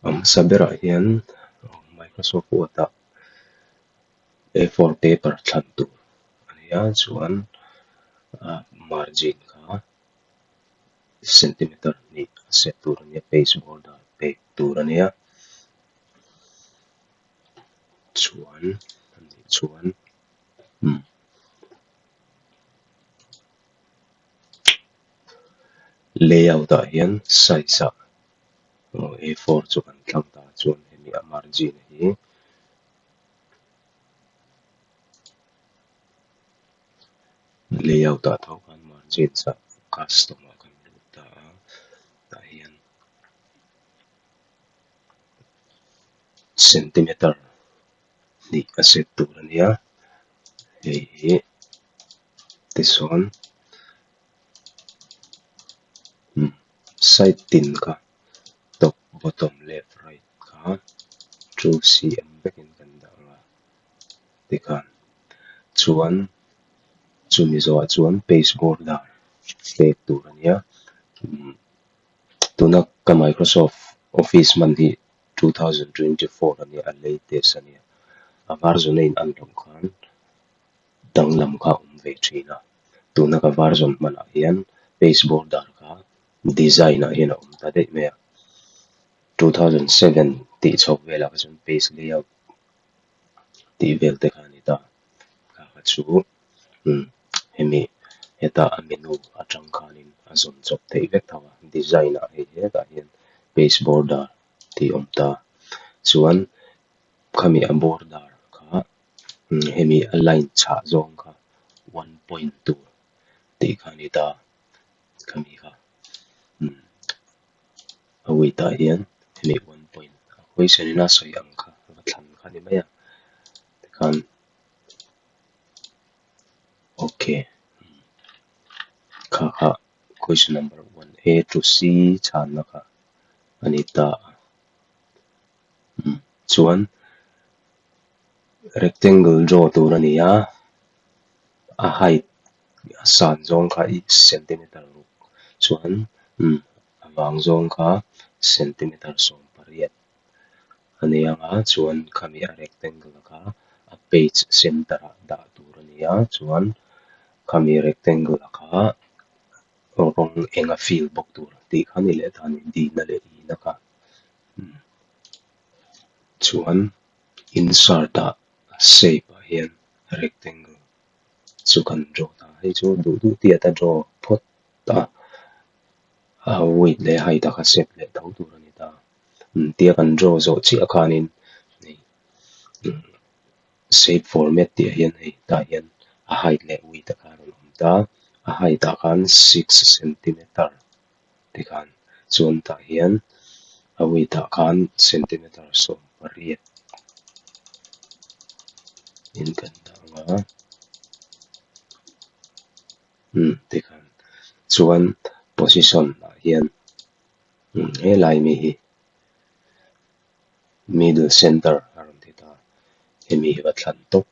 A hmasa berah hian Microsoft Word ah A four paper thlan tur a ni a chuan ah margin kha centimeter hnih a set tur a ni a page border pek tur a ni a chuan a nih chuan umm layout ah hian size ah A four chu kan thlang ta chuan hemi a margin hi layout ah tho khan margins ah custom ah kan lut ta a tah hian centimeter hnih a set tur a nia hei hi tichuan side tin kha top bottom left right kha two cm vekin kan dah ang a tikhan chuan chumi zawhah chuan page border pek tur a nia tuna ka Microsoft Office hman hi 2024 a nia a latest a nia a version a in an loh khan danglam kha a awm ve thin a tuna ka version hmanah hian page border kha design ah hian a awm ta daih mai a 2007 tih chho velah kha chuan page layout tih vel te kha a ni ta kha kha chu umm hemi heta a menu atang khanin a zawn chawp theih vek tho a design ah hei hetah hian page border tih a awm ta chuan khami a border kha hemi a line chhah zawng kha one point tur tih kha a ni ta khami kha umm a width ah hian hemi one point a question in a sawi ang kha va thlan kha a ni mai a tikhan okay kha kha question number one A to C chhanna kha a ni ta a umm chuan rectangle draw tur a ni a a height a san zawng kha i centimeter ruk chuan umm a vang zawng kha centimeter 18 a ni ang a chuan khami a rectangle kha a page center ah dah tur a ni a chuan khami rectangle kha rawng eng a fill bawk tur tih kha a ni leh ta a ni D na leh E na kha chuan insert ah shape ah hian rectangle chu kan draw ta hei chu duh duh tiat a draw phawt a a width leh height a kha set leh tho tur a ni ta tia kan draw zawh chiah khanin hei shape format tih ah hian hei tah hian a height leh width a kha a rawn awm ta a height ah khan 6 centimeter tikhan chuan tah hian a width ah khan centimeter 18 in kan dah ang a tikhan chuan position ah hian helai mi hi middle center a rawn ti ta hemi hi va thlan tawp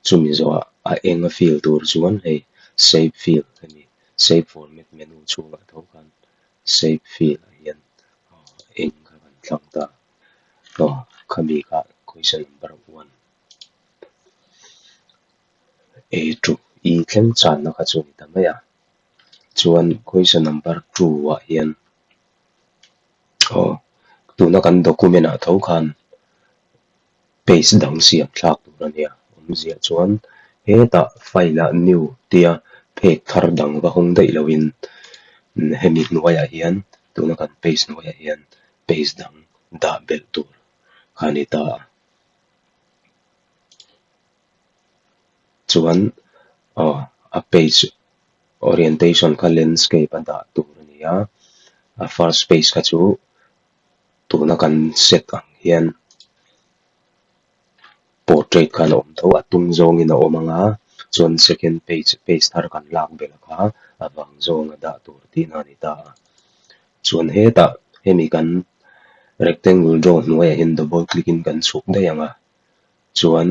chumi zawhah a eng a fill tur chuan hei shape fill hemi shape format menu chhungah tho khan shape fill ah hian eng kha kan thlang ta aw khami kha question number 1 A to E thleng channa kha chu a ni ta mai a chuan question number 2 ah hian aw tuna kan document ah tho khan page dang siam thlak tur a nia awmzia chuan hetah file ah new tia phek thar dang va hawng daih loin hemi hnuaiah hian tuna kan page hnuaiah hian page dang dah belh tur kha a ni ta a chuan aw a page orientation kha landscape a dah tur a ni a a first page kha chu tuna kan set ang hian portrait khan a awm tho a tum zawngin a awm ang a chuan second page page thar kan lak belh kha a vang zawng a dah tur tihna a ni ta a chuan hetah hemi kan rectangle draw hnuaiah hian double click in kan chhuk daih ang a chuan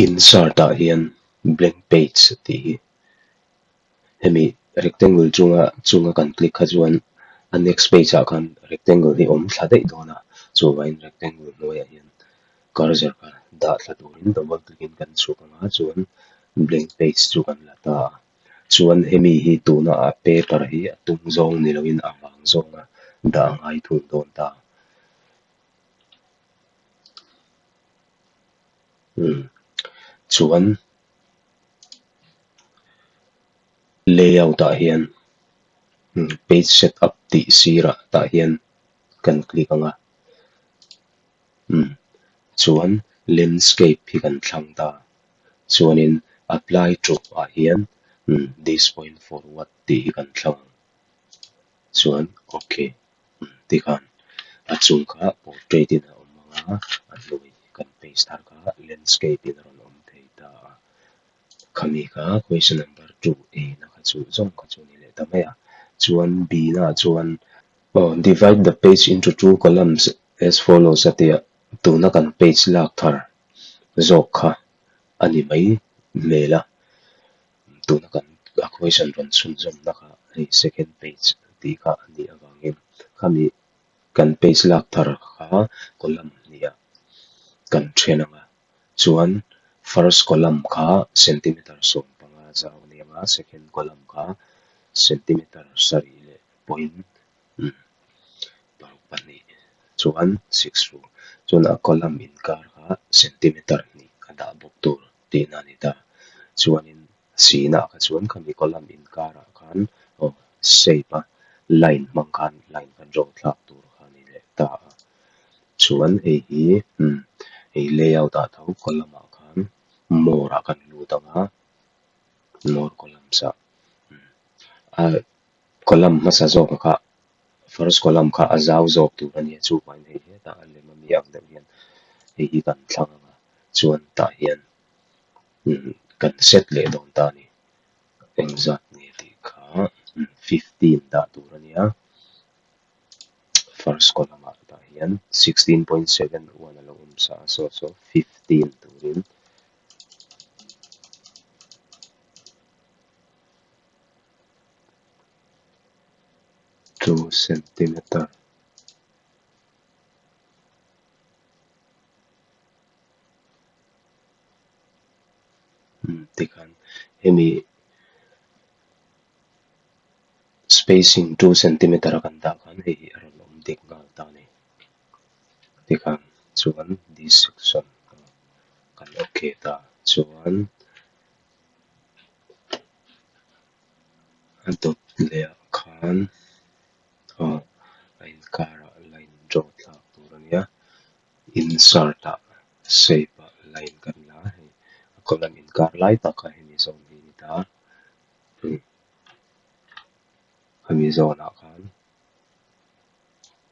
insert ah hian blank page tih hi hemi rectangle chunga chunga kan click kha chuan a next page ah khan rectangle hi awm thla daih dawn a. Chuvangin rectangle hnuaiah hian cursor kha dah thla turin double click in kan chhuk ang a, chuan blank page chu kan la ta a. Chuan hemi hi tuna a paper hi a tum zawng ni loin a vang zawnga dah a ngai thung dawn ta. Umm chuan layout ah hian page setup tih sirah tah hian kan click ang a umm chuan landscape hi kan thlang ta chuanin apply to ah hian umm this point forward tih hi kan thlang ang chuan ok tikhan a chung kha portrait in a awm ang a a hnuai kan page thar kha landscape in a rawn awm thei ta a khami kha question number 2 a na kha chu zawng kha chu a ni leh ta mai a chuan b na chuan aw divide the page into two columns as follows a tia tuna kan page lak thar zawk kha a ni mai hmel a tuna kan a question rawn chhunzawmna kha hei second page tih kha a nih avangin khami kan page lak thar kha column hniah kan then ang a chuan first column kha centimeter 15 zau a ni ang a second column kha centimeter sarih leh point 62 chuan 6 chuan a column inkar kha centimeter hnih a dah bawk tur tihna a ni ta. Chuanin sinah kha chuan khami column inkarah khan aw shape a line hmang khan line kha draw thlak tur kha a ni leh ta a. Chuan hei hi umm hei layout ah tho column ah khan more ah kan lut ang a more columns ah umm a column hmasa zawk kha first column kha a zau zawk tur a ni a chuvangin hei hetah a lem ami ang deuh hian hei hi kan thlang ang a chuan tah hian umm kan set leh dawn ta a ni engzat nge tih kha 15 dah tur a nia first column ah tah hian 16.71 a lo awm sa a saw saw 15 turin. 2 centimeter Tikhan hemi spacing 2 centimeter a kan dah khan hei hi a rawn awm dik nghal ta a ni. Tikhan chuan this section kan okay ta chuan a dawt leh ah khan aw a inkarah line draw thlak tur a nia insert ah shape ah line kan la a hei a column inkar lai tak kha hemi zawn hi a ni ta hemi zawnah khan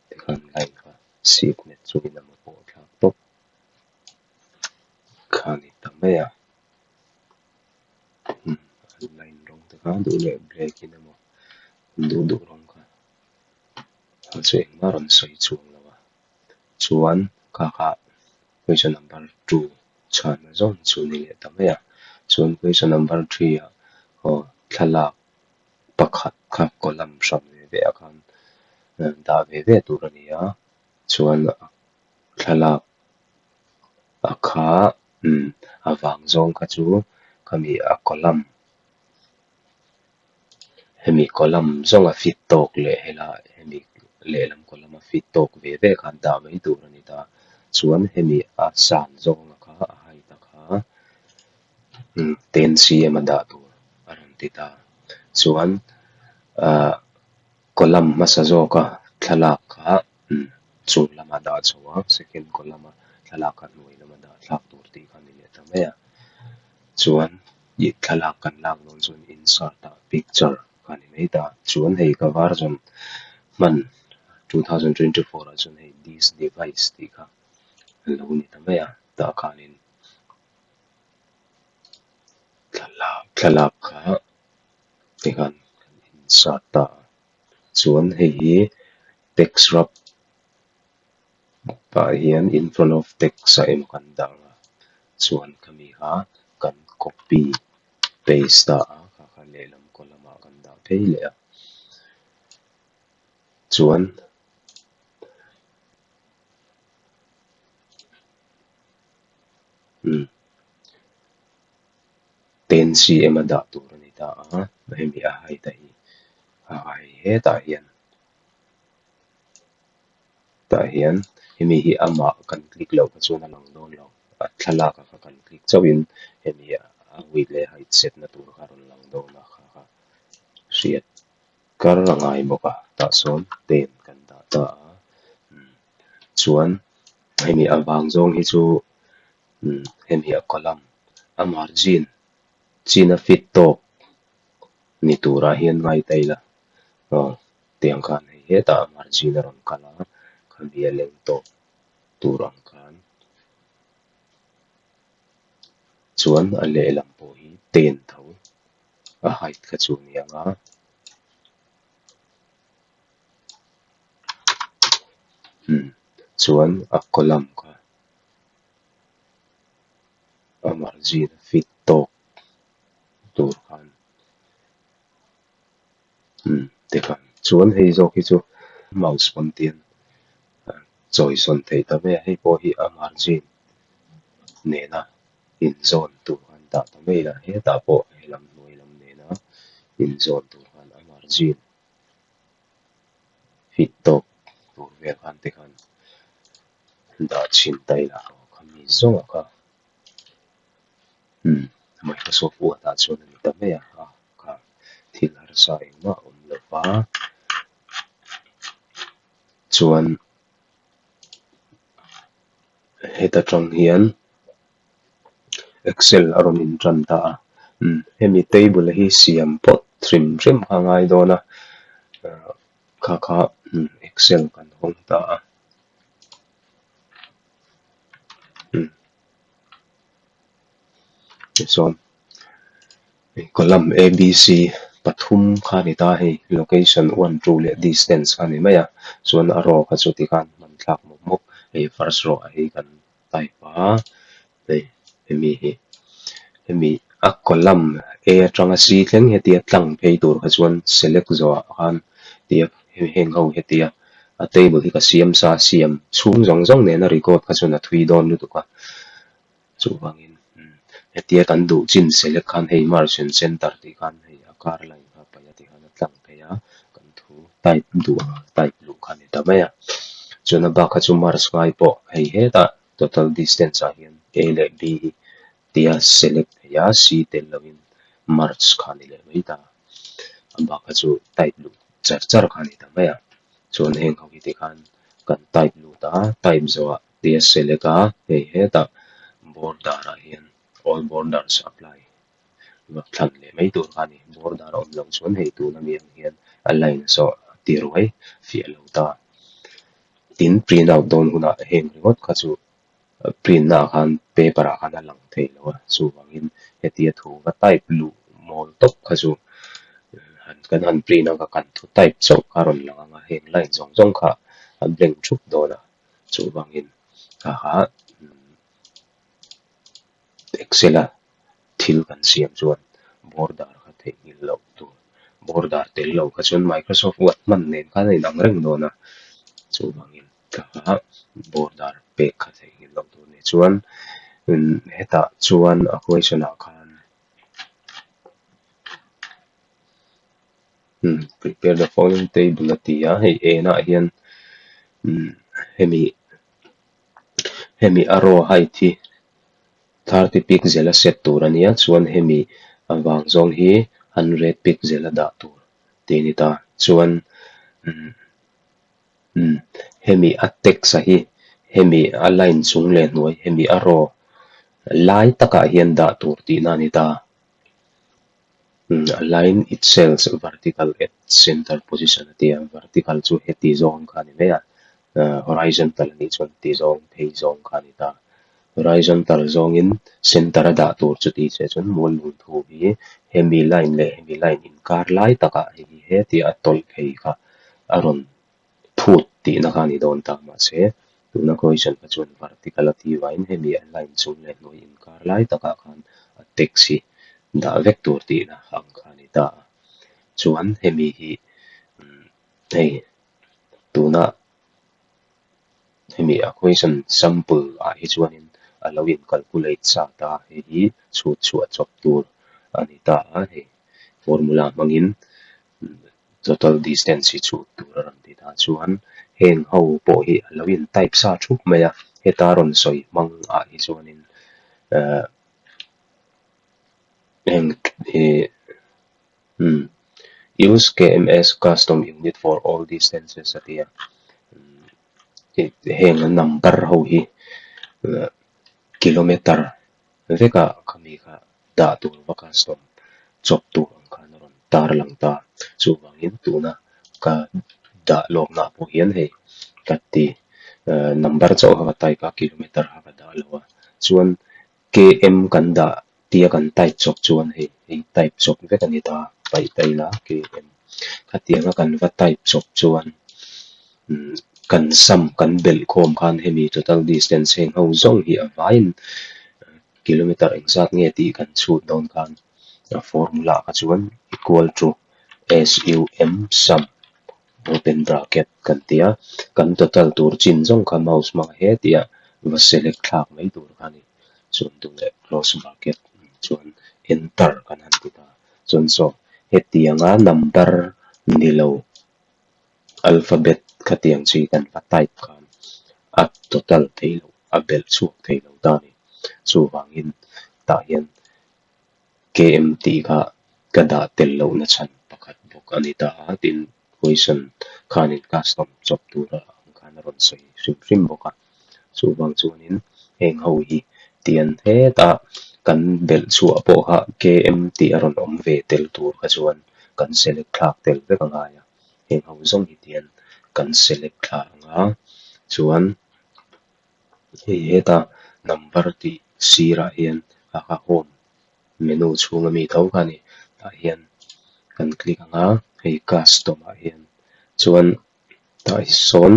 tikhan line kha sip nghet chungin a pawh thlak tawp kha a ni ta mai a. Line rawng te kha duh leh black in emaw duh duh rawng kha a chu engmah rawn sawi chhuak lo a chuan kha kha question number 2 chhanna zawng chu a ni leh ta mai a chuan question number 3 ah aw thlalak pakhat kha column hran ve ve ah khan dah ve ve tur a ni a chuan thlalak a kha umm a vang zawng kha chu khami a column hemi column zawnga fit tawk leh helai hemi lehlam column a fit tawk ve ve khan dah mai tur a ni ta chuan hemi a san zawnga kha a height a kha umm 10cm a dah tur a rawn ti ta chuan ahh column hmasa zawka thlalak kha umm chung lama dah chho a second column a thlalak kha hnuai lama dah thlak tur tih kha a ni leh ta mai a chuan ih thlalak kan lak dawn chuan insert ah picture kha a ni mai ta chuan hei ka version hman 2024 ah chuan hei this device tih kha a lo ni ta mai a tah khanin thlalak thlalak kha tikhan kan insert ta a chuan hei hi text wrap tah hian in front of text ah emaw kan dah ang a chuan khami kha kan copy paste ta a kha kha lehlam column ah kan dah phei leh a chuan. Umm 10cm a dah tur a ni ta a, hemi a height a hi a hei hetah hian tah hian hemi hi amah kan click loh kha chuan a lang dawn lo, a thlalak ah kha kan click chauhin hemi a width leh height set na tur kha a rawn lang dawn a kha kha hriat kar a ngai bawk a tah sawn 10 kan dah ta a umm chuan hemi avang zawng hi chu umm hemi a column a margin chin a fit tawk ni turah hian ngai ta ila aw tiang khan hei hetah a margin a rawn kal a khami a leng tawk tur ang khan chuan a lehlam pawh hi 10 tho a height kha chu a ni ang a. Umm chuan a column kha a margin a fit tawk tur khan umm tikhan chuan hei zawk hi chu mouse pawn tian chawi sawn theih ta mai a hei pawh hi a margin nena inzawn tur khan dah ta mai a hetah pawh helam hnuai lam nena inzawn tur khan a margin fit tawk tur vel khan te khan dah chhin ta ila aw khami zawng ah kha umm Microsoft Word ah chuan a ni ta mai a a kha thil harsa engmah a awm lo va chuan heta tang hian Excel a rawn in tan ta a umm hemi table hi siam pawh hrim hrim kha a ngai dawn a kha kha Excel kan hawng ta a umm tichuan column A B C pathum kha a ni ta a hei location 1 2 leh distance kha a ni mai a chuan a row kha chu tikhan hman thlak mawp mawp hei first row ah hi kan type a hei hemi hi hemi a column A atanga C thleng hetia tlang phei tur kha chuan select zawh ah khan tia heng ho hetia a table hi ka siam sa siam chhung zawng zawng nena record kha chuan a thui dawn lutuk a chuvangin hetia kan duh chin select khan hei merge and center tih khan hei a kar line kha paih a tikhan a tlang phei a kan thu type duh ang type luh kha a ni ta mai a chuan a bak kha chu merge ngai pawh hei hetah total distance ah hian A leh B hi tia select thei a C tel lovin merge kha a ni leh mai ta a bak kha chu type luh char char kha a ni ta mai a chuan heng ho hi tikhan kan type lut a type zawhah tia select a hei hetah border ah hian all borders apply vak thlan leh mai tur kha a ni border a awm loh chuan hei tuna mi ang hian a line zawh a ti ruai fiah lo ta tin print out dawn hunah heng ringawt kha chu print na ah khan paper ah khan a lang thei lo a chuvangin hetia thu va type luh mawl tawp kha chu kan han print ang kha kan thu type chauh kha a rawn lang ang a heng line zawng zawng kha a blank thup dawn a chuvangin aha Excel a thil kan siam chuan border kha theihnghilh loh tur border tel lo kha chuan Microsoft Word hman nen khan a inang reng dawn a chuvangin kha border pek kha theihnghilh loh tur ni chuan hetah chuan a question ah khan prepare the following table a ti a hei enah hian hemi hemi a row height hi 30 pixel a set tur a nia chuan hemi avang zawng hi 100 pixel a dah tur tih a ni ta chuan umm hemi a text a hi hemi a line chung leh hnuai hemi a row lai takah hian dah tur tihna a ni ta umm align itself vertical at center position a ti a vertical chu heti zawng kha a ni mai a horizontal a nih chuan ti zawng phei zawng kha a ni ta horizontal zawngin center a dah tur chu tih che chuan mual lung thu hi hemi line leh hemi line inkar lai takah hei hi hetia a tawlh phei kha a rawn phut tihna kha a ni dawn ta mahse tuna question kha chuan vertical a tih vangin hemi a line chung leh hnuai inkar lai takah khan a text hi dah vek tur tihna ang kha a ni ta a chuan hemi hi hei tuna hemi a question sample ah hi chuanin. a lo in calculate sa ta hei hi chhut chhuah chawp tur a ni ta a hei formula hmangin total distance hi chhut tur a rawn ti ta chuan heng ho pawh hi a lo in type sa thup mai a heta rawn sawi hmang ah hi chuanin ehh heng ih umm use kms custom unit for all distances a ti a heng number ho hi kilometer vekah khami kha dah tur va custom chawp tur ang khan a rawn tar lang ta. Chuvangin tuna ka dah lawkna pawh hian hei ka ti number chauh kha ka type a kilometer kha ka dah lo a chuan km kan dah tia kan type chawp chuan hei hei type chawp vek a ni ta paih ta ila km khatianga kan va type chawp chuan kan sum kan belh khawm khan hemi total distance heng ho zawng hi a vaiin kilometer engzat nge tih kan chhut dawn khan a formula kha chuan equal to sum sum open bracket kan ti a kan total tur chin zawng kha mouse hmang he tia va select thlak mai tur kha a ni chuan duh leh close bracket chuan enter kan han ti ta chuan saw hetianga number ni lo alphabet khatiang chi kan va type khan a total thei loh a belh chhuak thei lo ta a ni chuvangin tah hian km tih kha ka dah tel lohna chhan pakhat bawk a ni ta a tin question khanin custom chawp tura ang khan a rawn sawi hrim hrim bawk a chuvang chuanin heng ho hi tian hetah kan belh chhuah pawh kha km tih a rawn awm ve tel tur kha chuan kan select thlak tel vek a ngai a heng ho zawng hi tian kan select thla ang a chuan hei heta number tih sirah hian a kha home menu chhunga mi tho kha a ni tah hian kan click ang a hei custom ah hian chuan tah sawn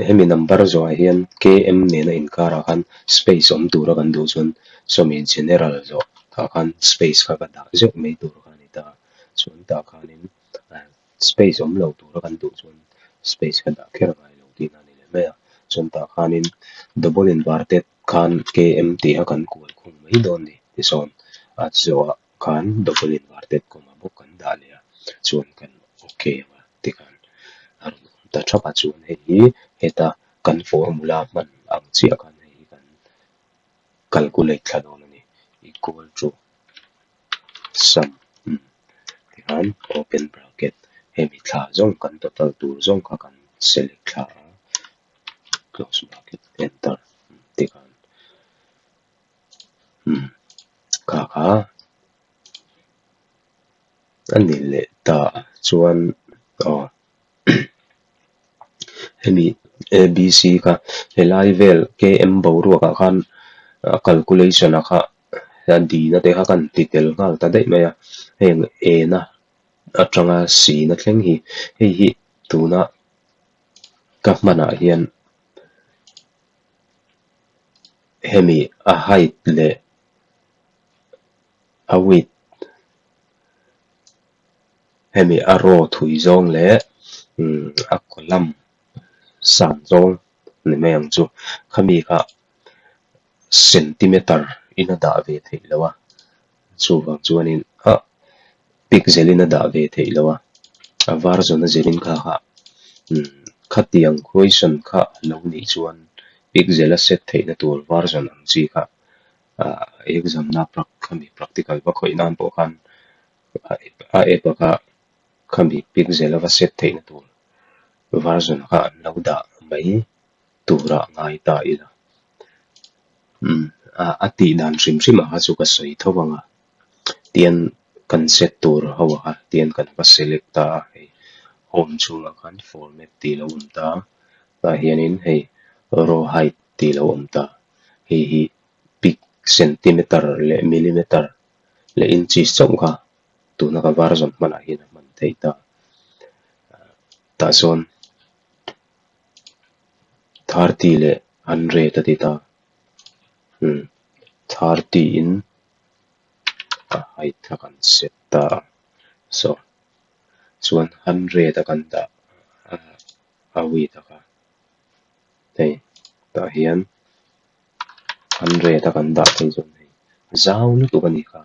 hemi number zawhah hian km nena inkarah khan space awm tura kan duh chuan sawmi general zawh tah khan space kha ka dah zeuh mai tur kha a ni ta chuan tah khanin space awm lo tura kan duh chuan space kha dah kher ngai lo tihna a ni leh mai a chuan tah khanin double inverted khan km tih a kan kual khung mai dawn a ni tisawn a zawhah khan double inverted comma bawk kan dah leh a chuan kan ok ang a tikhan a rawn awm ta thap a chuan hei hi heta kan formula hman ang chiah khan hei hi kan calculate thla dawn a ni equal to sum tikhan open bracket hemi thla zawng kan total tur zawng kha kan select thla a close bracket enter tikhan kha kha a ni leh ta chuan aw hemi abc kha helai vel km boruak ah khan a calculation ah kha a dina te kha kan ti tel nghal ta daih mai a heng ena atanga sina thleng hi hei hi tuna ka hmanah hian hemi a height leh a width hemi a row thui zawng leh a column san zawng ni mai ang chu khami kha centimeter in a dah ve theih loh a chuvang chuanin ah pixel in a dah ve theih loh a a var zawna zir in kha kha khatiang question kha a lo nih chuan pixel a set theihna tur var zawn ang chi kha ah exam na khami practical va khawih nan pawh khan a app a kha khami pixel a va set theihna tur version kha an lo dah mai turah ngai ta ila umm a tih dan hrim hrim ah kha chu ka sawi tho ang a tian kan set tur ho ah kha tian kan va select ta a hei home chhungah khan format tih a lo awm ta tah hianin hei row height tih a lo awm ta hei hi pic centimeter leh millimeter leh inches chauh kha tuna ka version hmanah hian a hman theih ta tah chuan 30 leh 100 a ti ta umm 30 in a height kha kan set ta a saw chuan 100 a kan dah a width a kha hei tah hian. 100 a kan dah phei chuan hei zau lutuk a ni kha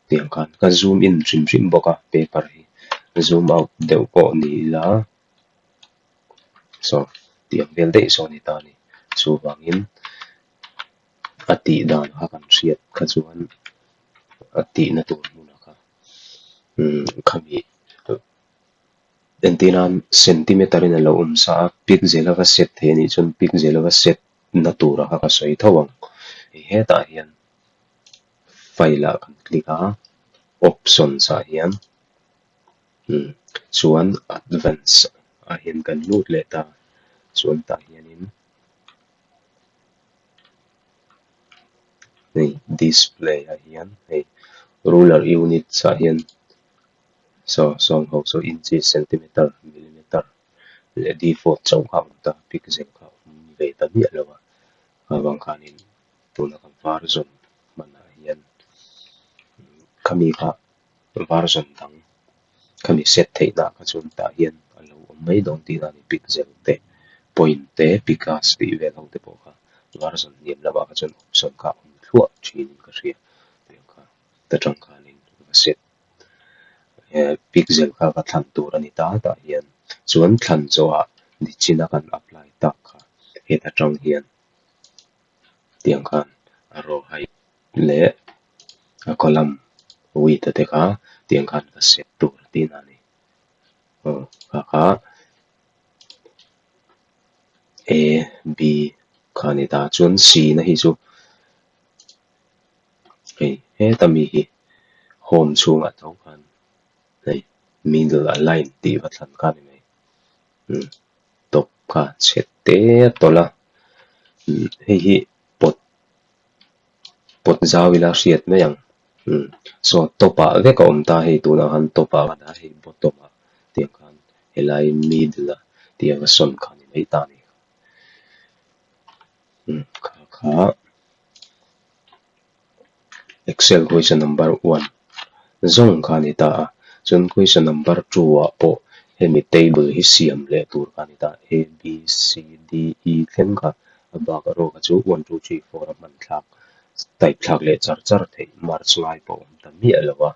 tiang khan ka zoom in hrim hrim bawk a paper hi zoom out deuh pawh ni ila saw tiang vel daih saw a ni ta a ni chuvangin a tih dan kha kan hriat kha chuan a tihna tur hmunah kha umm khami entir nan centimeter in a lo awm sa a pixel a va set thei a nih chuan pixel a va set na tura kha ka sawi tho ang hei hetah hian file ah kan click a options ah hian umm chuan advance ah hian kan lut leh ta chuan tah hianin hei display ah hian hei ruler units ah hian saw sawng ho saw inches centimeter millimeter leh default chauh kha a awm ta pixel kha a awm ve ta miah lo a avang khanin tuna ka version hmanah hian khami kha version dang khami set theihna kha chuan tah hian a lo awm mai dawn tih na a ni pixel te point te picas tih vel ho te pawh kha version hniam lamah kha chuan option kha a awm thluah thin in ka hria tiang kha ta tang khanin va set pixel kha va thlan tur a ni ta tah hian chuan thlan zawhah nichina kan apply tak kha heta tang hian tiang khan a row height leh a column width te kha tiang khan ka set tur tih na a ni aw kha kha a b kha a ni ta chuan c na hi chu hei heta mi hi home chhungah tho khan hei middle align tih va thlan kha a ni mai umm tawp kha chhe te a tawlh a umm hei hi pawt pawt zau ila hriat mai ang umm saw top ah vek a awm ta hei tunah khan top ah a hei bottom ah tiang khan helai middle a tiang a sawn kha a ni mai ta a ni umm kha kha excel question number one zawng kha a ni ta a chuan question number two ah pawh hemi table hi siam leh tur kha a ni ta a b c d e thleng kha a bak erawh kha chu one two three four a hman thlak type thlak leh char char theih march ngai pawh a awm ta miah lo a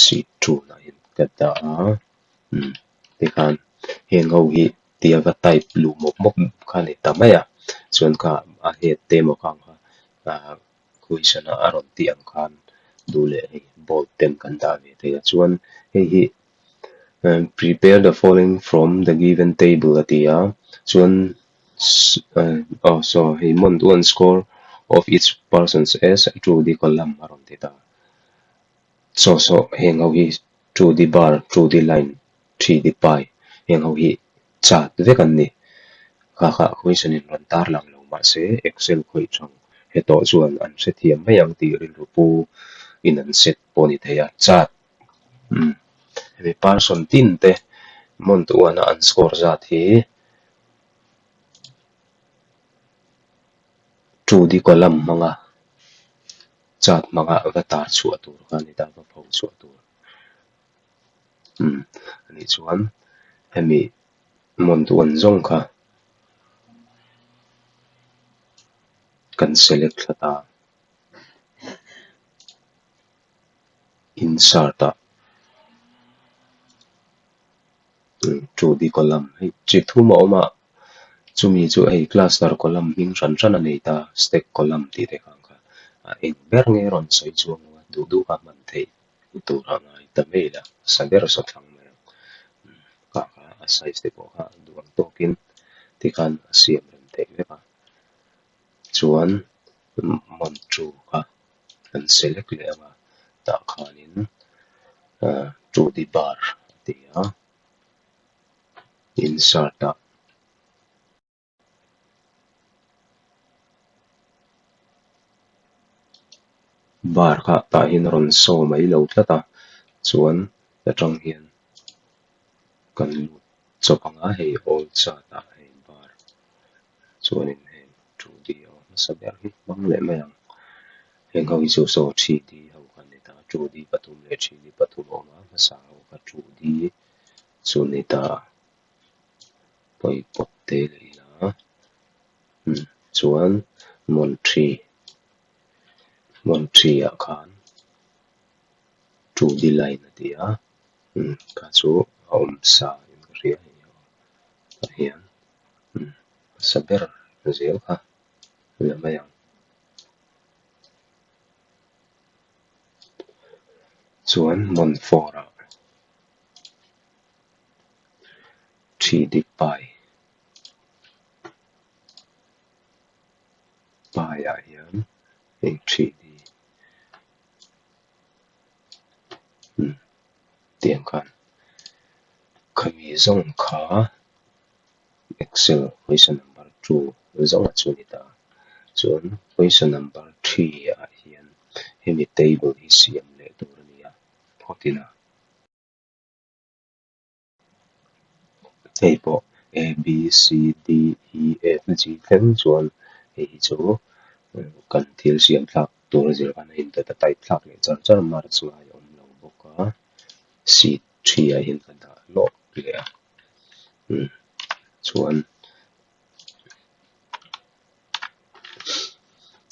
sheet two lah hian ka dah a umm tikhan heng ho hi tia va type luh mawp mawp kha a ni ta mai a chuan kha a head te emaw kha ang kha ah question a a rawn tih ang khan duh leh hei bold ten kan dah ve thei a chuan hei hi prepare the following from the given table a ti a chuan aw saw hei month one score of each persons as two D column a rawn ti ta saw saw heng ho hi two D bar two D line 3D pie heng ho hi chart vek an ni. Kha kha question in rawn tar lang lo mahse Excel khawih thang hetawh chuan an hrethiam mai ang tih rilru pu in an set pawh a ni thei a. Chart umm hemi person tin te month one a an score zat hi 2D column hmanga chart hmanga va tar chhuah tur kha a ni ta va pho chhuah tur. Umm anih chuan hemi month one zawng kha kan select thla ta insert ah two D column hei chi thum a awm a chumi chu hei cluster column hming hran hran a nei ta stack column tih te khan kha a eng ber nge rawn sawi chuang lo a duh duh kha hman theih. Tur a ngai ta mai la sa ber saw thlang mai ang kha kha a size te pawh kha duh ang tawkin tikhan a siam rem theih vek a chuan month two kha kan select leh ang a tah khanin ah two D bar a ti a insert ah. Bar kha tah hian a rawn saw mai lo tlat a chuan atang hian kan lut chawp ang a hei all chart ah hei bar chuanin hei 2D a awm hmasa ber hi hmang leh mai ang heng ho hi chu saw 3D ho kha an ni ta 2D pathum leh 3D pathum a awm a hmasa ho kha 2D chu a ni ta a. Pawi pawt te leh ila umm Chuan Montri Montri ah khan 2D line a ti a umm kha chu a awm sa in ka hria hei aw tah hian umm hmasa ber zel kha la mai ang. Chuan Montfort ah 3D pai pai ah hian hei 3D umm tiang khan khami zawng kha Excel question number 2 zawng a chu ni ta. Chuan question number 3 ah hian hemi table hi siam leh tur a ni a phawt ila. Hei pawh A B C D E F G thleng chuan hei hi chu kan thil siam thlak tur a zir khan a indawt a type thlak leh char char marks ngai a awm lo bawk a sheet 3 ah hian ka dah lawk leh a umm chuan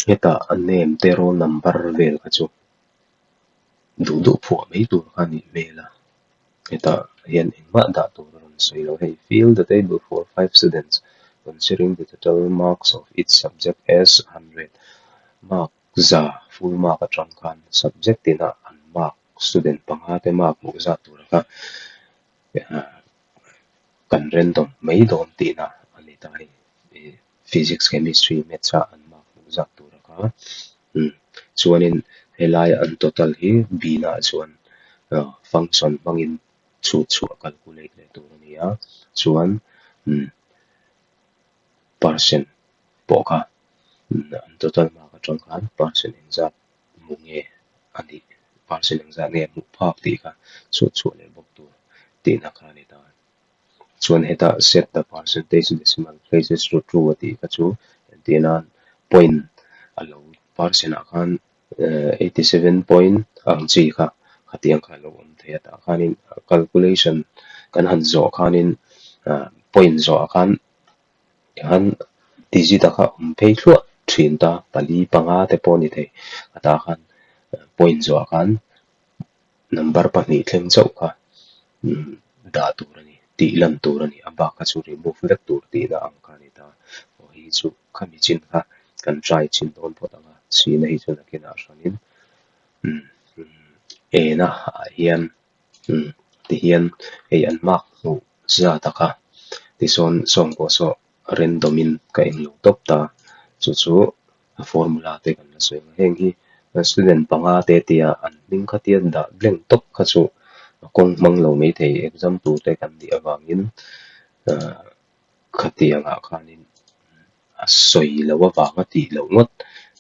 hetah a name te roll number vel kha chu duh duh phuah mai tur kha a nih hmel a hetah hian engmah dah tur a rawn sawi lo hei fill the table for 5 students considering the total marks of each subject as 100 mark za full mark atang khan subject tina an mark student panga te mark hmuh zat tur kha kan random mai dawn tihna a ni ta hei physics chemistry maths ah an mark hmuh zat tur kha umm chuanin helai an total hi bina ah chuan function hmangin chhut chhuah calculate leh tur a ni a chuan umm percent pawh kha an total mark atang khan percent engzat hmu nge a nih percent engzat nge hmuh phak tih kha chhut chhuah leh bawk tur tihna kha a ni ta. Chuan hetah set the percentage decimal places to true a tih kha chu entir nan point a lo percent ah khan 87 point ang chi kha khatiang kha a lo awm thei a tah khanin calculation kan han zawh khanin point zawh ah khan tikhan digit a kha awm phei thluah thin ta pali panga te pawh a ni thei a tah khan point zawh ah khan number 2 thleng chauh kha dah tur a ni tih lan tur a ni a bak kha chu remove vek tur tihna ang kha a ni ta aw hei chu khami chin kha kan try chin dawn phawt ang a chhina hi chu nakinah hranin ena ah hian tihian hei an mark hmuh zat a kha tisawn sawm pawh saw random in ka englo tawp ta chu chu a formula te kan la sawi ang a heng hi student panga te tia an hming kha tia dah blank tawp kha chu a kawng hmang lo mai thei exam tur te kan nih avangin ahh khatiang ah khanin a sawi loh avanga tih loh ngawt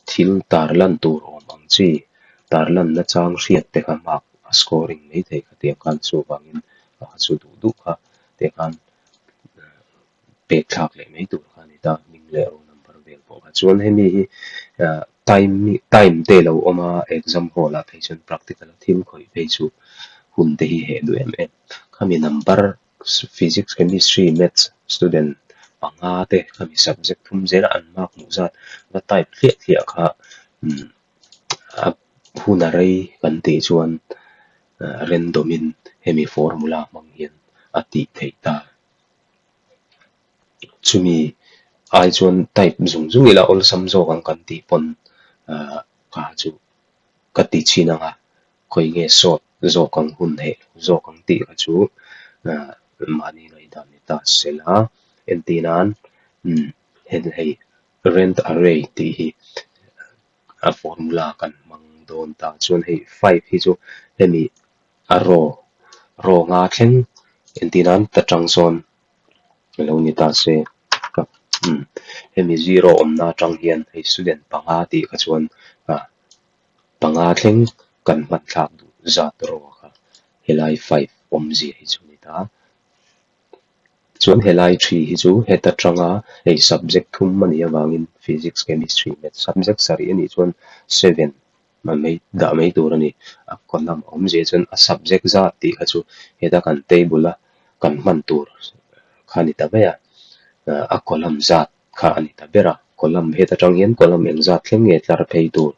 thil tar lan tur awm ang chi tar lan na chang hriat te kha mark a scoring mai thei khatiang khan chuvangin a chu duh duh kha te khan pek thlak leh mai tur kha a ni ta hming leh roll number vel pawh kha chuan hemi hi ah time time te lo awm a exam hall ah phei chuan practical a thil khawih phei chu hun te hi heh duh em em khami number physics chemistry maths student panga te khami subject thum zela an mark hmuh zat va type thliah thliah kha umm a hun a rei kan tih chuan random in hemi formula hmang hian a tih theih ta. Chumi ai chuan type zung zung ila awlsam zawk ang kan tih pawn ahh ka chu ka ti chhin ang a, khawi nge sawt zawk ang hun heh lo zawk ang tih kha chu ahh mahni ngaihdan ni ta se la entir nan umm hei rent array tih hi a formula kan hmang dawn ta chuan hei 5 hi chu hemi a row row nga thleng entir nan ta tang sawn a lo ni ta se umm hemi zero awmna atang hian hei student panga tih kha chuan ah panga thleng kan hman thlak duh zat row kha helai 5 awmzia hi chu a ni ta. Chuan helai 3 hi chu heta tanga hei subject thum a nih avangin physics chemistry maths subject sarih a nih chuan 7 mai dah mai tur a ni. A column a awmzia chuan a subject zat tih kha chu heta kan table a kan hman tur kha a ni ta mai a, a column zat kha a ni ta ber a. Column heta tang hian column engzat thleng nge tlar phei tur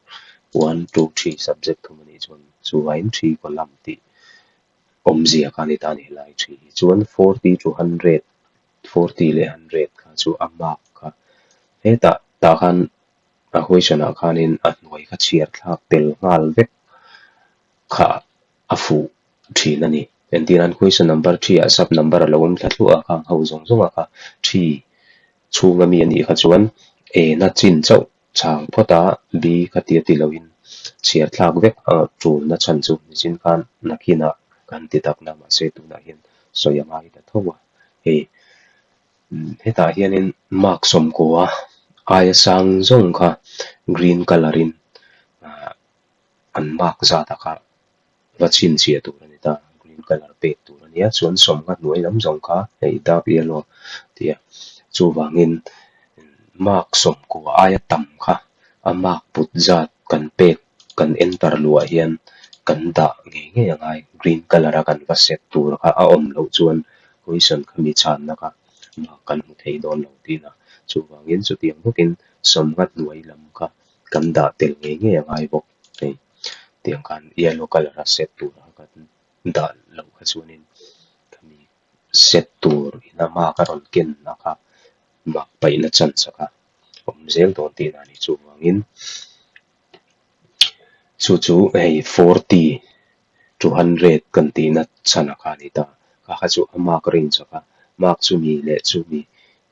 one two three subject thum a nih chuan chuvangin three column tih awmzia kha a ni ta a ni helai three hi chuan forty to hundred forty leh hundred kha chu a mark kha hetah tah khan a question ah khanin a hnuai kha chhiar thlak tel nghal vek kha a fuh thin a ni. Entir nan question number three ah sub number a lo awm thla thluah a khang ho zawng zawng a kha three chhunga mi a nih kha chuan A na chin chauh chhang phawt a B kha tia ti loin chhiar thlak vek a tulna chhan chu nichin khan nakinah kan ti tak na mahse tunah hian sawi a ngai ta tho a hei hetah hianin mark sawmkua aia sang zawng kha green colour in ah an mark zat a kha va chhinchhiah tur a ni ta green colour pek tur a nia chuan sawmnga hnuai lam zawng kha hei dark yellow tia chuvangin mark sawmkua aia tam kha a mark put zat kan pek kan enter luah hian kan dah ngei ngei a ngai green colour a kan va set tur kha a awm loh chuan question kha mi chhanna kha mark kan hmu thei dawn lo tihna chuvangin chutiang bawkin sawmnga hnuai lam kha kan dah tel ngei ngei a ngai bawk hei. Tiang khan yellow colour a set tur a kan dah loh kha chuanin khami set tur ina mark a rawn ken na kha mark paihna chance a kha awm zel dawn tihna a ni. Chuvangin chu chu hei forty to hundred kan tihna chhan a kha a ni ta. Kha kha chu a mark range a kha mark chumi leh chumi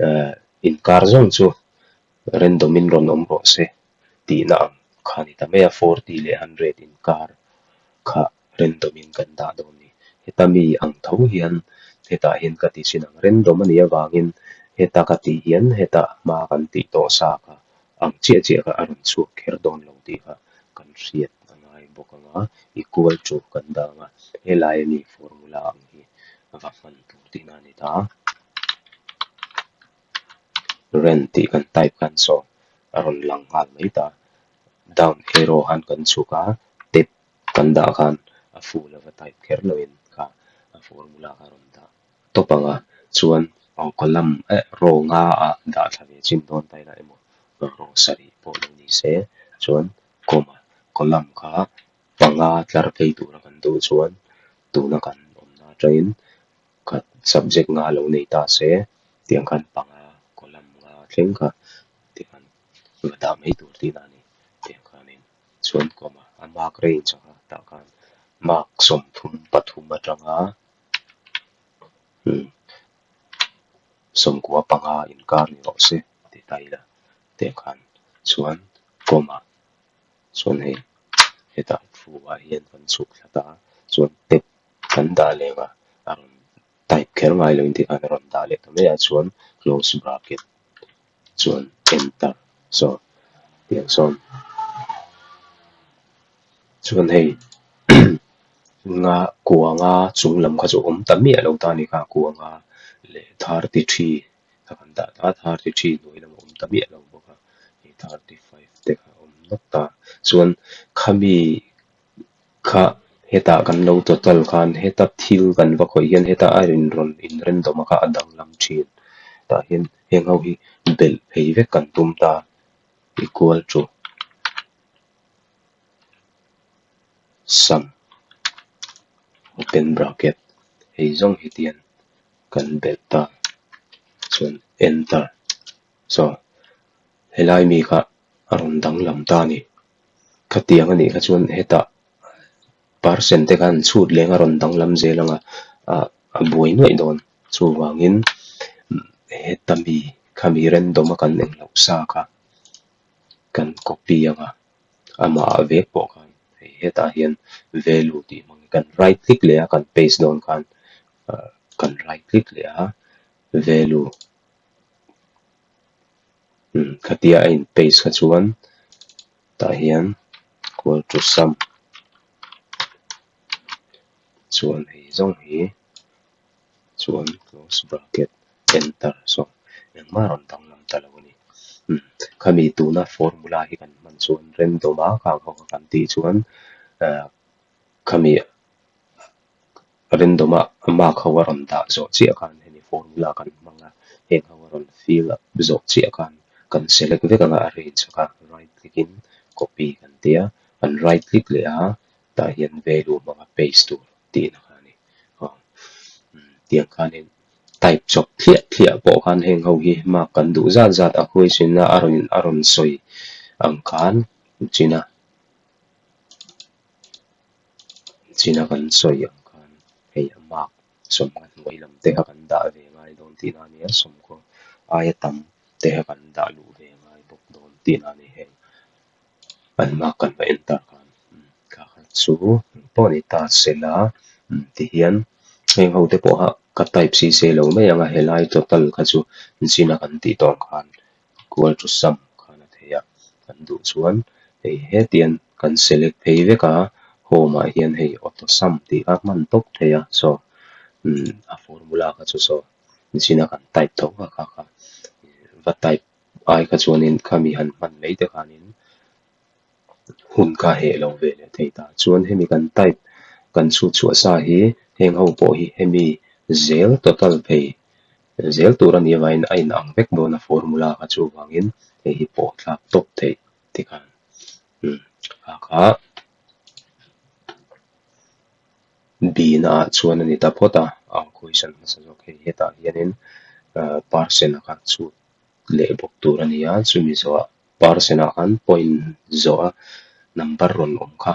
eh inkar zawng chu random in rawn awm rawh se. Tihna ang kha a ni ta mai a, forty leh hundred inkar kha random in kan dah dawn a ni. Heta mi ang tho hian hetah hian ka ti chin ang, random a nih avangin heta ka tih hian heta hma kan tih tawh sa kha ang chiah chiah kha a rawn chhuak kher dawn lo tih kha kan hriat a ngai bawk ang a, equal to kan dah ang a, helai ami formula ang hi va hman tur tihna a ni ta. Rent tih kan type khan saw a rawn lang nghal mai ta. Down arrow han kan chhuk a, tab kan dah khan a full a va type kher loin kha a formula kha a rawn dah tawp ang a. Chuan aw column eh row nga ah dah thla ve chin dawn ta ila emaw row sarih pawh lo ni se chuan comma column kha panga tlar phei tura kan duh chuan tuna kan awmna atangin khat subject nga lo nei ta se tiang khan panga column nga thleng kha tikhan va dah mai tur tihna a ni tiang khanin chuan comma a mark range ang a tah khan mark sawmthum pathum atanga umm sawmkua panga inkar ni rawh se ti ta ila tiang khan chuan comma chuan hei hetah thu ah hian kan chhuk thla ta a chuan tab kan dah leh a a rawn type kher ngai lo in tih khan a rawn dah leh ta mai a chuan close bracket chuan enter saw tiang sawn chuan hei nga kua nga chung lam kha chu awm ta miah lo ta a ni kha kua nga leh 33 kha kan dah ta a 33 hnuai lam a awm ta miah lo bawk a hei 35 te kha a awm nawk ta chuan khami Kha hetah kan lo total khan heta thil kan va khawih hian heta a in rawn in random a kha a danglam thin. Tah hian heng ho hi belh phei vek kan tum ta equal to sum open bracket hei zawng hi tian kan belh ta chuan enter so helai mi kha a rawn danglam ta a ni. Khatiang a nih kha chuan hetah percent te khan chhut leng a rawn danglam zel ang a, ah a buai nuaih dawn. Chuvangin heta mi khami random a kan engloh sa kha kan copy ang a, amah ah vek pawh khan hei hetah hian value tih hmang hi kan right click leh a kan paste dawn khan ah kan right click leh a value umm khatia a in paste kha chuan tah hian equal to sum chuan hei zawng hi chuan close bracket enter saw engmah a rawn danglam ta lo a ni umm khami tuna formula hi kan hman chuan random a khang ho kha kan tih chuan ah khami random a mark ho a rawn dah zawh chiah khan hemi formula kan hmang a heng ho a rawn fill up zawh chiah khan. Kan select vek anga a range kha right click in copy kan ti a, kan right click leh a tah hian value hmanga paste tur tihna kha a ni. Aw tiang khanin type chawp thliah thliah pawh khan heng ho hi mark kan duh zat zat a question a a rawn a rawn sawi ang khan china china kan sawi ang khan hei a mark sawmnga hnuai lam te kha kan dah ve ngai dawn tihna a ni a, sawmkaw aia tam te kha kan dah luh ve ngai bawk dawn tihna a ni heng an mark kan va en tak khan kha kha chu pawh a ni ta sela tihian heng ho te pawh kha ka type si se lo mai ang a helai total kha chu zina kan tih tawh ang khan equal to sum khan a thei a kan duh chuan hei hetiang kan select phei vek a home ah hian hei auto sum tih kha hman tawp thei a saw a formula kha chu saw zina kan type tho kha kha kha va type ai kha chuanin khami han hman mai te khanin hun kha heh lo ve leh thei ta. Chuan hemi kan type kan chhut chhuah sa hi heng ho pawh hi hemi zel total phei zel tur a nih avangin a inang vek dawn a formula kha chuvangin hei hi pawh thlak tawp theih tikhan umm kha kha bina ah chuan a ni ta phawt a, a question hmasa zawk hei hetah hianin percent a kha chhut leh bawk tur a ni a, chumi zawhah percent ah khan point zawh a number rawn awm kha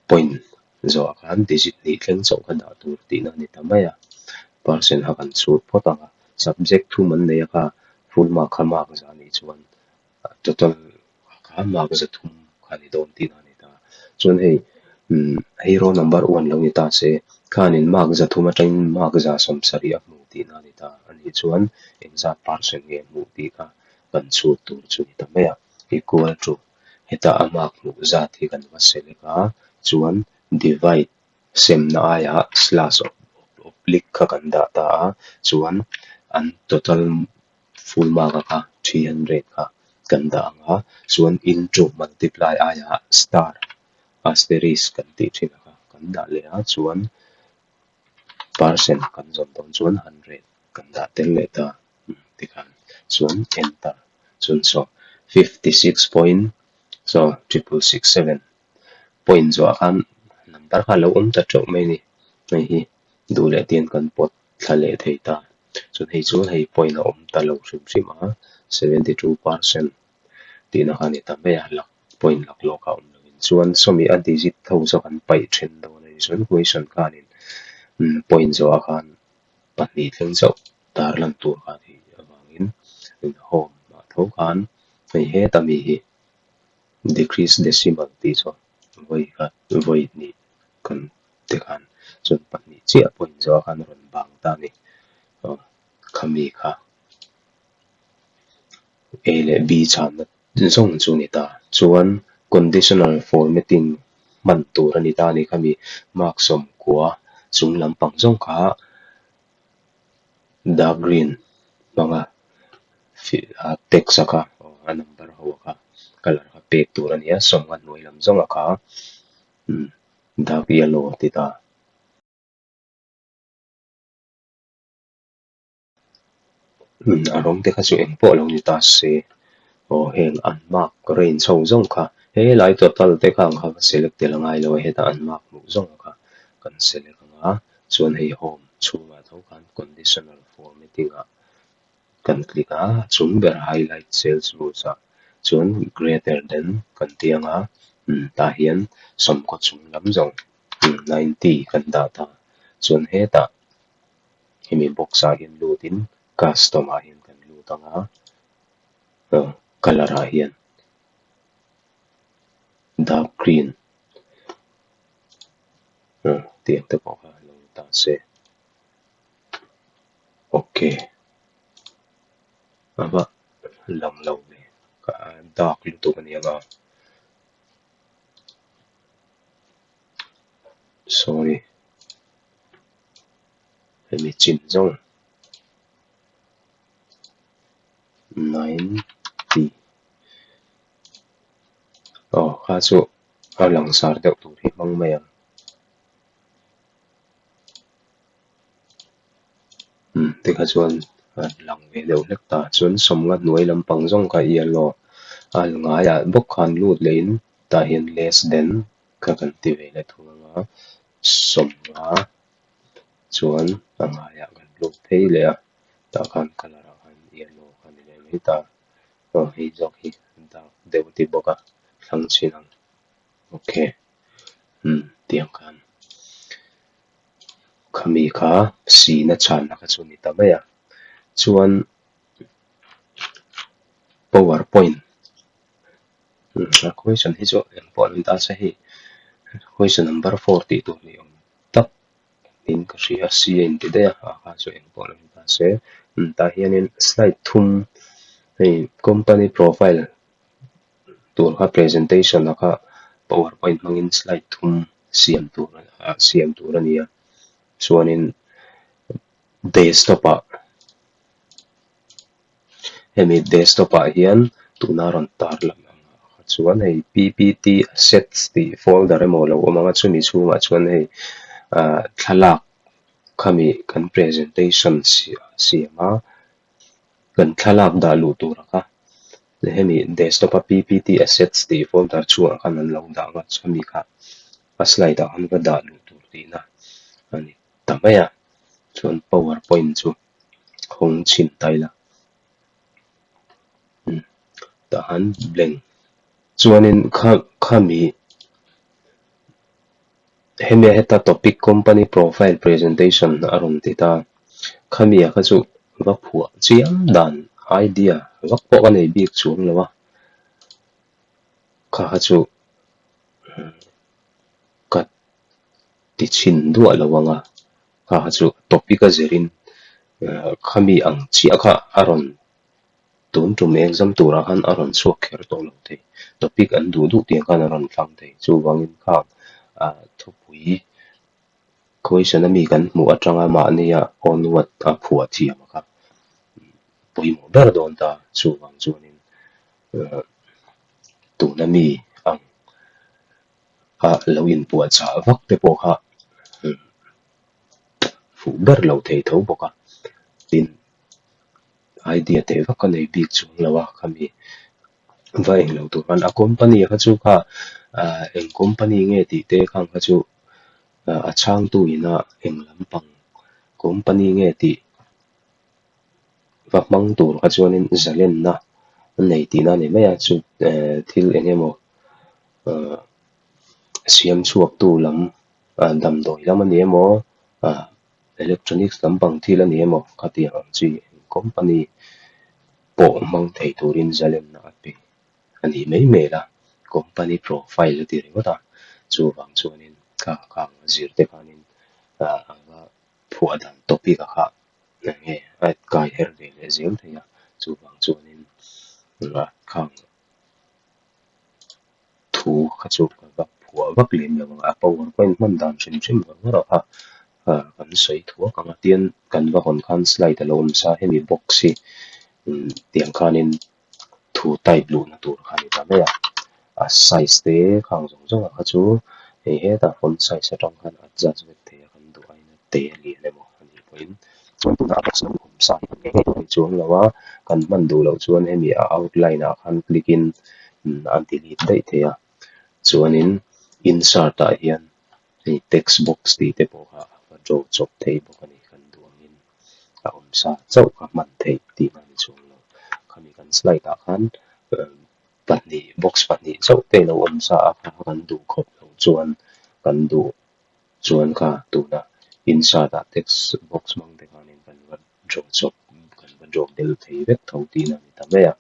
point zawh ah khan digit hnih thleng chauh kha dah tur tihna a ni ta mai a, percent kha kan chhut phawt ang a, subject thum an nei a kha full mark kha mark zah anih chuan total kha mark za thum kha a ni dawn tihna a ni ta. Chuan hei umm hei roll number one lo ni ta se khanin mark za thum atangin mark za sawmsarih a hmu tihna a ni ta a nih chuan engzat percent nge hmuh tih kha kan chhut tur chu ni ta mai a, equal to heta a mark hmuh zat hi kan va select a chuan divide semna aiah slash oblique kha kan dah ta a chuan an total full mark a kha 300 kha kan dah ang a chuan into multiply aiah star asterisk kan tih thin a kha kan dah leh a chuan percent kan zawn dawn chuan 100 kan dah tel leh ta tikhan chuan enter chuan saw 56 point saw 666 7 point zawhah khan number kha a lo awm ta teuh mai a ni hei hi duh leh te hian kan pawt thla leh thei ta. Chuan hei chu hei point a awm ta lo hrim hrim a, 72 percent tihna kha a ni ta mai a, lak point lak lawk a awm lo in. Chuan sawmi a digit ho chu kan paih then dawn a ni. Chuan question khanin point zawhah khan pahnih thleng chauh tar lan tur kha a nih avangin home ah tho khan hei heta mi hi decrease decimal tih chu vawi khat vawi hnih kan te khan chuan pahnih chiah point zawh khan a rawn bang ta a ni. Aw khami kha A leh B chhanna zawng chu a ni ta. Chuan conditional formatting hman tur a ni ta a ni. Khami mark sawmkua chung lampang zawng kha dark green hmanga text a kha a number ho a kha colour kha pek tur a ni a sawmnga hnuai lam zawng a kha dark yellow a ti ta. A rawng te kha chu eng pawh lo ni ta se aw heng an mark range ho zawng kha helai total te kha ang kha ka select tel a ngai lo a hetah an mark hmuh zawng kha kan select ang a chuan hei home chhungah tho khan conditional formatting ah kan click a a chung ber highlight cells rules ah chuan greater than kan ti ang a tah hian sawmkaw chung lam zawng 90 kan dah ta chuan hetah hemi box ah hian lut in custom ah hian kan lut ang a colour ah hian dark green tiang te pawh kha lo ni ta se ok a va lang lo ve dark lutuk a ni ang a sorry hemi chin zawng 90 aw kha chu a langsar deuh tur hi hmang mai ang umm tikha chuan a lang. ve deuh hlek ta. Chuan sawmnga hnuai lampang zawng kha yellow a ngaiah bawk khan lut lehin tah hian less than kha kan ti ve leh thung ang a, sawmnga chuan a ngaiah kan lut phei leh a, tah khan colour ah khan yellow kha a ni leh mai ta. Aw hei zawk hi dark deuh a ti bawk a thlang chin ang. Ok umm tiang khan khami kha sihna chhanna kha chu a ni ta mai a chuan power point a question hi chu engpawh an ta se hei question number 4 tih tur ni awm tak in ka hria c a inti daih a a kha chu engpawh an ta se tah hianin slide thum hei company profile tur kha presentation a kha powerpoint hmangin slide thum siam tur ah siam tur a ni a chuanin desktop ah hemi desktop ah hian tuna rawn tar lang ang ah kha chuan hei P_P_T assets tih folder emaw a lo awm ang a chumi chhungah chuan hei ah thlalak khami kan presentation siam a kan thlalak dah luh tur a kha. Hemi desktop a ppt assets tih folder chhungah khan an lo dah nghat chu ami kha a slide ah khan va dah luh tur tihna a ni ta mai a, chuan powerpoint chu hawng chhin ta ila umm tah khan blank chuanin kha khami hemi heta topic company profile presentation a rawn ti ta khami ah kha chu va phuah chiam dan idea vak pawh ka nei bik chuang lo a kha kha chu ka ti chhin duah lo ang a kha kha chu topic a zirin khami ang chiah kha a rawn Tun tum exam turah khan a rawn chhuak kher tawh lo thei. Topic an duh duh tiang khan a rawn thlang thei. Chuvangin khang thupui question a mi kan hmuh atanga mahnia onward a phuah thiam kha pawimawh ber dawn ta. Chuvang chuanin tuna mi ang a lo inpuahchah vak te pawh kha fuh ber lo thei tho bawk a. Tin. Idea teh vak a nei bik chuang lo a khami va eng lo tur khan a company kha chu kha ah eng company nge tih te khang kha chu ah a chhangtu ina eng lampang company nge tih va hmang tur kha chuanin zalenna a nei tihna a ni mai a chu eh thil eng emaw ah siam chhuak tu lam ah damdawi lam a ni emaw ah. Electronics lampang thil a ni emaw khatiang ang chi eng company pawh hmang thei turin zalenna a pe a nih mai hmel a, company profile a ti ringawt a, chuvang chuanin kha khang a zir te khanin ah a va phuah dan topic a kha eng nge a kai her ve leh zel thei a, chuvang chuanin khang Thu kha chu ka va phuah vak lem lo ang a, power point hman dan hrim hrim ngawr ngawr a kha kan sawi thuak ang a, tian kan va hawn khan slide a lo awm sa hemi box hi tiang khanin thu type luhna tur kha a ni ta mai a, a size te khang zawng zawng ah kha chu hei hetah font size atang khan adjust vek thei a kan duh aiin a te a lian emaw a nih pawhin chuan tunah a box lo awm sa hi kan ngei ngei tur a ni chuang lo a, kan hman duh loh chuan hemi a outline ah khan click in a delete daih thei a chuanin insert ah hian hei text box tih te pawh kha a draw chawp thei bawk a ni kan duh angin a awm sa chauh kha hman theih tihna a ni chuang lo khami kan slide ah khan pahnih box pahnih chauh te lo awm sa a kha kan duh khawp loh chuan kan duh chuan kha tuna insert ah text box hmang te khanin kan va draw chawp kan va draw bel thei vek tho tihna a ni ta mai a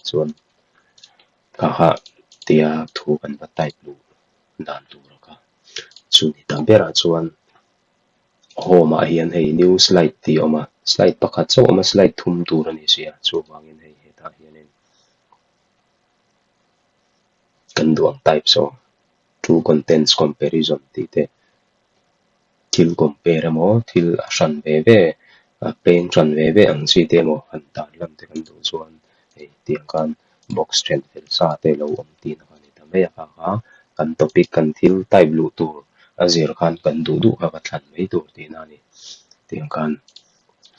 chuan kha kha tia thu kan va type luh dan tur a kha chu ni ta berah chuan home ah hian hei new slide tih a awm a slide pakhat chauh a awm a slide thum tur a ni si a chuvangin hei hetah hianin kan duh ang type saw two contents comparison tih te thil compare emaw thil a hran ve ve a peng hran ve ve ang chi te emaw han tan lam te kan duh chuan hei tiang khan box then fel sa te lo awm tihna kha a ni ta mai a kha kha kan topic kan thil type luh tur a zir khan kan duh duh kha ka thlan mai tur tihna a ni tiang khan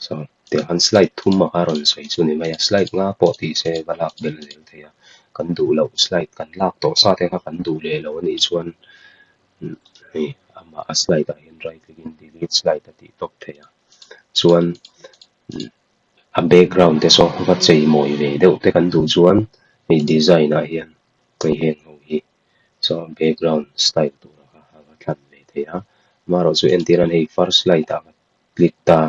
so. Tiang khan slide thum a kha rawn sawi chu ni mai a, slide nga pawh tih se va lak belh zel thei a, kan duh loh slide kan lak tawh sa te kha kan duh leh lo a nih chuan hei amah a slide ah hian right click in delete slide a tih tawp thei a, chuan a background te saw va chei mawi ve deuh te kan duh chuan hei design ah hian hei heng ho hi saw background style tur a kha a va thlan ve thei a, amaherawhchu entir an hei first slide ah click ta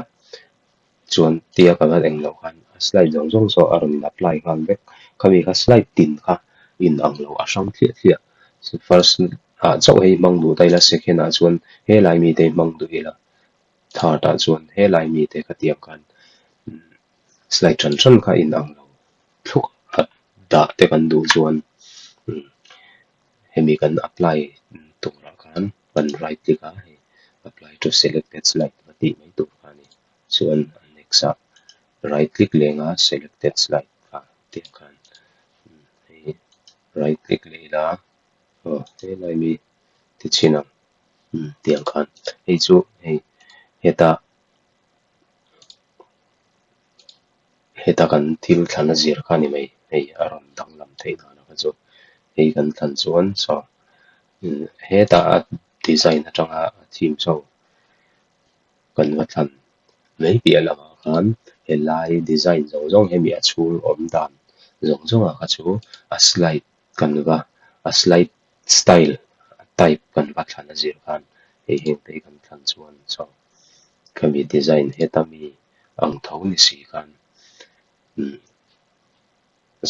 chuan tia ka va eng loh khan a slide zawng zawng saw a rawn in apply nghal vek khami kha slide tin kha in ang lo a hrang thliah thliah first ah chauh hei hmang duh ta ila second ah chuan helai mite hi hmang duh ila third ah chuan helai mite kha tiang khan slide hran hran kha in ang lo thluak a dah te kan duh chuan hemi kan apply turah khan kan right click a hei apply to selected slide va tih mai tur kha a ni chuan a next ah right click lenga selected slide kha tiang khan hei right click leh ila aw helai mi ti chhin ang tiang khan hei chu hei heta heta kan thil thlan a zir kha a ni mai hei a rawn danglam theih dan a kha chu hei kan thlan chuan saw hetah a design atanga a theme saw kan va thlan mai piah lamah khan helai design zawng zawng hemi a chhung awm dan zawng zawng ah kha chu a slide kan va a slide style type kan va thlan a zir khan hei heng te hi kan thlan chuan saw khami design heta mi ang tho ni si khan umm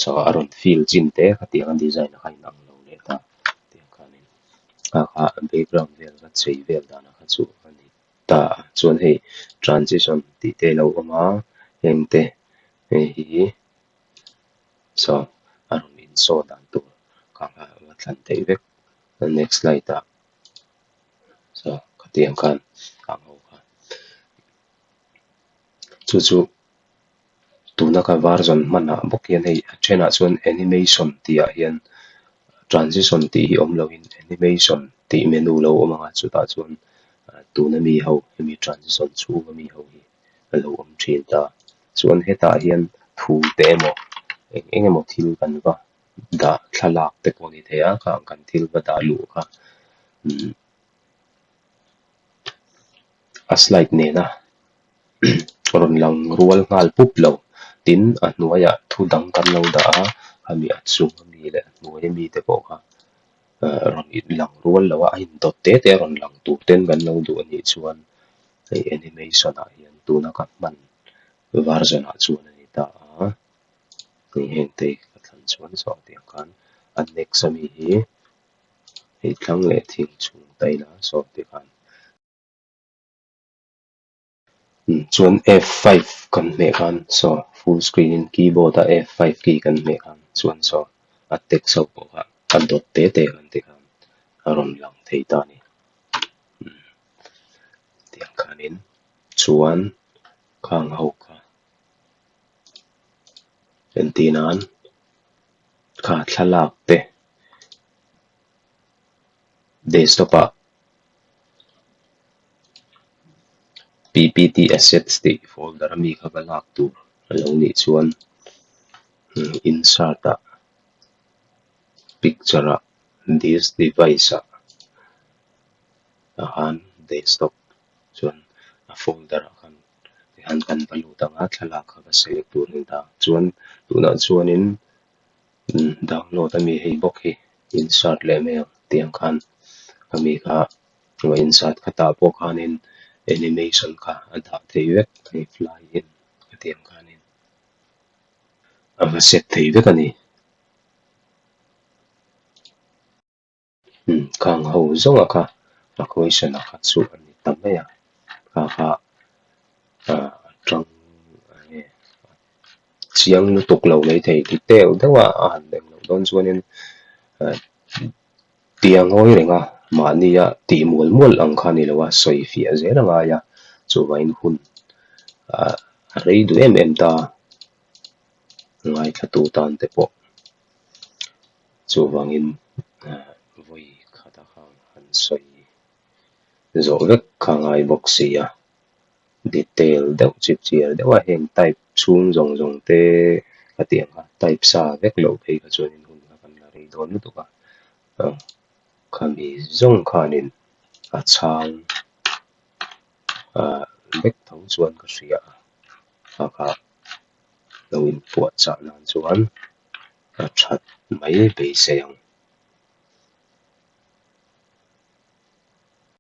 saw a rawn fill chin te khatiang a design a kha inang lo leh ta tiang khanin a kha background vel kha chei vel danah kha chu a ni ta a chuan hei transition tih te a lo awm a heng te hei hi saw a rawn in show dan tur kha kha a thlan theih vek next slide ah. Saw khatiang khan ang ho kha chu chu tuna ka version hmanah bawk hian hei a thenah chuan animation tih ah hian transition tih hi awm loin animation tih menu lo awm ang a chutah chuan tuna mi ho hemi transition chhunga mi ho hi a lo awm thin ta chuan hetah hian thu te emaw eng eng emaw thil kan va dah thlalak te pawh a ni thei a khang kan thil va dah luh kha umm a slide nena rawn lang rual nghal pup lo tin a hnuaiah thu dang kan lo dah a khami a chung ami leh a hnuai ami te pawh kha ah rawn in lang rual lo a a indawt te te a rawn lang tur ten kan lo duh anih chuan hei animation ah hian tuna ka hman version ah chuan a ni ta a. Hei heng te ka thlan chuan saw tiang khan a next ami hi hei thlang leh thing chhung ta ila saw ti khan chuan F five kan hmeh khan saw full screen in keyboard a F five key kan hmeh khan chuan saw a text ho pawh kha a dawt te te kan ti khan a rawn lang thei ta a ni tiang khanin chuan khang ho kha. Entir nan kha thlalak te desktop ah ppt assets tih folder ami kha va lak tur a lo nih chuan insert ah picture ah this device ah khan desktop chuan a folder ah khan. Tihian kan va lut ang a thlalak kha va select tur a ni ta chuan tunah chuanin download ami hei bawk hi insert leh mai ang tiang khan ami kha va insert khatah pawh khanin animation kha a dah thei vek hei fly in hetiang khanin a va set thei vek a ni. Khang ho zawnga kha a question a kha chu a ni ta mai a kha kha ah a tang enge chiang lutuk lo mai thei detail deuh a a han lem loh dawn chuanin ah tia ngawi reng a mahnia tih mual mual ang kha a ni lo a sawi fiah zel a ngai a chuvangin hun ah a rei duh em em ta ngaithla tu tan te pawh. Chuvangin vawi khata khang han sawi zawh vek kha ngai bawk si a. Detail deuh chip chiar deuh a heng type chhung zawng zawng te ka tih ang kha type sa vek loh phei kha chuanin hun kha kan la rei dawn lutuk a khami zawng khanin a chhang ah vek tho chuan ka hria a kha kha lo inpuahchah nan chuan a that mai beisei ang.